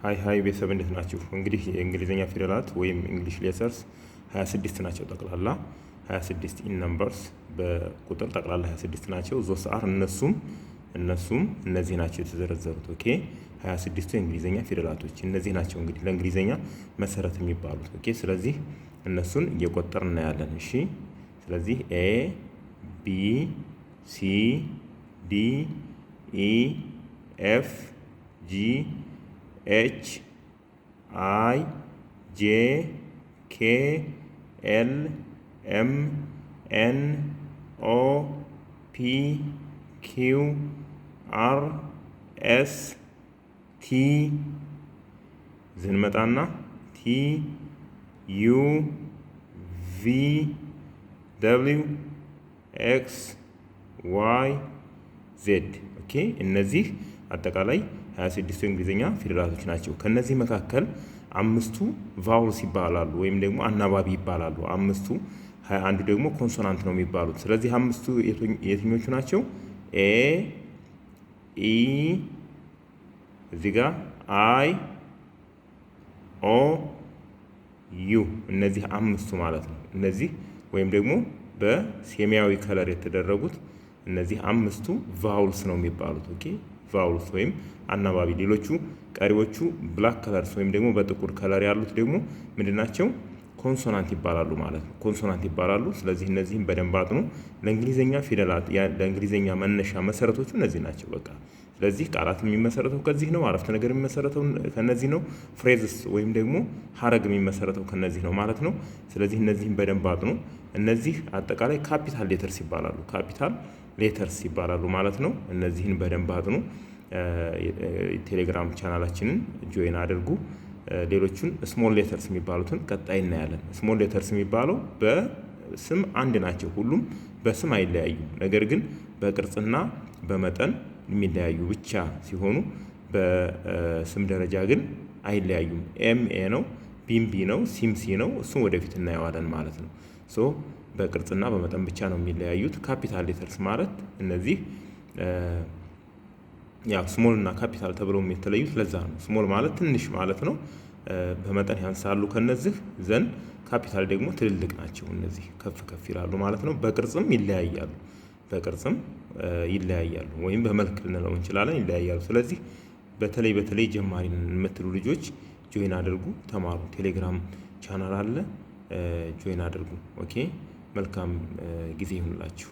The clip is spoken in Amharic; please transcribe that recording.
Hi hi ቤተሰብ፣ እንዴት ናችሁ? እንግዲህ የእንግሊዝኛ ፊደላት ወይም English letters 26 ናቸው ጠቅላላ፣ 26 in numbers፣ በቁጥር ጠቅላላ 26 ናቸው። Those are እነሱም እነዚህ ናቸው የተዘረዘሩት። Okay፣ 26ቱ የእንግሊዝኛ ፊደላቶች እነዚህ ናቸው እንግዲህ ለእንግሊዝኛ መሰረት የሚባሉት። Okay፣ ስለዚህ እነሱን እየቆጠርን እናያለን። እሺ፣ ስለዚህ A B C D E F G H I J K L M N O P Q R S T ዝንመጣና T U V W X Y Z። Okay፣ እነዚህ አጠቃላይ 26ቱ የእንግሊዝኛ ፊደላቶች ናቸው። ከነዚህ መካከል አምስቱ vowels ይባላሉ ወይም ደግሞ አናባቢ ይባላሉ። አምስቱ፣ 21ዱ ደግሞ consonant ነው የሚባሉት። ስለዚህ አምስቱ የትኞቹ ናቸው? A፣ E፣ እዚህ ጋር I፣ O፣ U፣ እነዚህ አምስቱ ማለት ነው። እነዚህ ወይም ደግሞ በሰማያዊ color የተደረጉት እነዚህ አምስቱ vowels ነው የሚባሉት። Okay፣ vowels ወይም አናባቢ። ሌሎቹ ቀሪዎቹ black colors ወይም ደግሞ በጥቁር color ያሉት ደግሞ ምንድን ናቸው? Consonant ይባላሉ ማለት ነው። Consonant ይባላሉ። ስለዚህ እነዚህም በደንብ አጥኑ። ለእንግሊዝኛ ፊደላት፣ ለእንግሊዝኛ መነሻ መሰረቶቹ እነዚህ ናቸው። በቃ ስለዚህ ቃላት የሚመሰረተው ከዚህ ነው። አረፍተ ነገር የሚመሰረተው ከነዚህ ነው። Phrases ወይም ደግሞ ሀረግ የሚመሰረተው ከነዚህ ነው ማለት ነው። ስለዚህ እነዚህም በደንብ አጥኑ። እነዚህ አጠቃላይ capital letters ይባላሉ። Capital letters ይባላሉ ማለት ነው። እነዚህን በደንብ አጥኑ። ቴሌግራም ቻናላችንን join አድርጉ። ሌሎቹን small letters የሚባሉትን ቀጣይ እናያለን። Small letters የሚባለው በስም አንድ ናቸው። ሁሉም በስም አይለያዩም። ነገር ግን በቅርጽና በመጠን የሚለያዩ ብቻ ሲሆኑ በስም ደረጃ ግን አይለያዩም። A ም A ነው፣ B ም B ነው፣ C ም C ነው። እሱን ወደፊት እናየዋለን ማለት ነው። So በቅርጽና በመጠን ብቻ ነው የሚለያዩት። Capital letters ማለት እነዚህ ያው small እና ካፒታል ተብለው የተለዩት ለዛ ነው። Small ማለት ትንሽ ማለት ነው። በመጠን ያንሳሉ ከነዚህ then capital ደግሞ ትልልቅ ናቸው። እነዚህ ከፍ ከፍ ይላሉ ማለት ነው። በቅርጽም ይለያያሉ። በቅርጽም ይለያያሉ ወይም በመልክ ልንለው እንችላለን፣ ይለያያሉ። ስለዚህ በተለይ በተለይ ጀማሪ የምትሉ ልጆች join አድርጉ፣ ተማሩ። ቴሌግራም ቻናል አለ፣ join አድርጉ። Okay፣ መልካም ጊዜ ይሁንላችሁ።